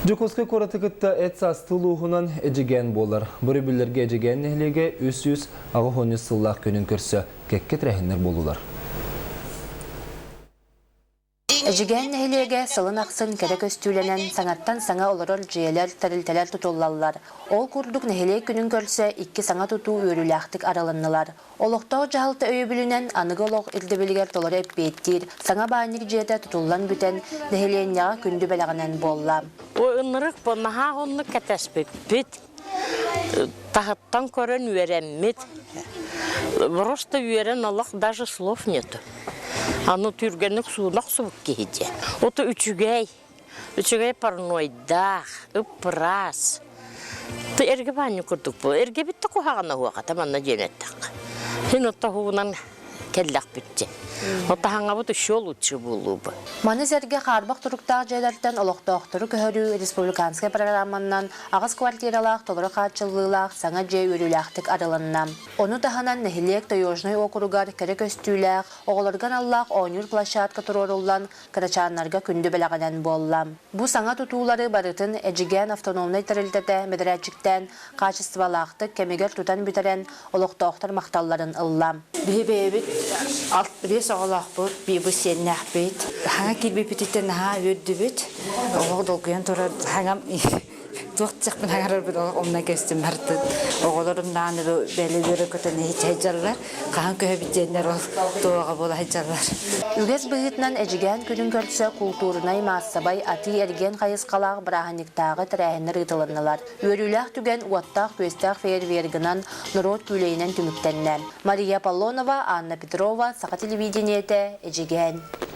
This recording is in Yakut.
Дьокуускай куораты кытта эт саастыы улууһунан Эдьигээн буолар. Бу өрөбүллэргэ Эдьигээн нэһилиэгэ 383 сыллаах күнүн көрсө кэккэ тэрээһиннэр буоллулар. Эдьигээн нэһилиэгэ сылын ахсын кэрэ көстүүлэнэн, саҥаттан саҥа олорор дьиэлэр, тэрилтэлэр тутуллаллар. Ол курдук нэһилиэк күнүн көрсө икки саҥа тутуу үөрүүлээхтик арылыннылар. Олохтоох дьаһалта өйөбүлүнэн аныгы олох ирдэбилигэр толору эппиэттиир саҥа баанньык дьиэтэ тутуллан бүтэн, нэһилиэнньэҕэ күндү бэлэҕинэн буолла. Ынырык бу наһаа оннук кэтэспиппит. Таһыттан көрөн үөрэммит. Просто үөрэн олох даже слов нету. Аны түргэнник суунах субук киһи дьэ. Ото үчүгэй, үчүгэй парнойдаах, ыппыраас. Ты эргэ баанньык курдук бу. Эргэ битте куһаҕана уоҕата манна диэн эттэххэ. Син отто уунан кэллэхпит дьэ. Отаһаҥабыт еще лучше буолуубу. Маны сэргэ хаарбах туруктаах дьиэлэртэн олохтоохтору көһөрүү республиканскай программаннан аҕыс квартиралаах толору хааччыллыылаах саҥа дьиэ үөрүүлээхтик арылынна. Ону таһынан нэһилиэк Таежнай уокуругар кэрэ көстүүлээх, оҕолорго аналлаах оонньуур площадка туруоруллан, кырачааннарга күндү бэлэҕинэн буолла. Бу саҥа тутуулары барытын Эдьигээн автономнай тэрилтэтэ бэдэрээтчиктээн хаачыстыбалаахтык кэмигэр тутан бүтэрэн, олохтоохтор махталларын ылла. Биһи бэйэбит 65 оҕолоохпут, бу сиэннээхпит. Хаҥа киирбиппититтэн наһаа үөрдүбүт. Оҕо долгуйан турар хаҥам туох диэхпин хаҥарарбын олох умна кэстим бартын. Оҕолорум даҕаны бэлэлэрэ көтөн иһитэ хаһан көһөбүт диэннэр ол туоҕа буола сылдьаллар. Үгэс быһыытынан Эдьигээн күнүн көрсө култуурунай-маассабай атыы-эргиэн хайысхалаах бырааһынньыктааҕы тэрээһиннэр ыытылыннылар. Үөрүүлээх түгэн уоттаах-күөстээх фейервергынан, норуот күүлэйинэн түмүктэннэ. Мария Аполлонова, Анна Петрова, Саха телевидениетэ, Эдьигээн.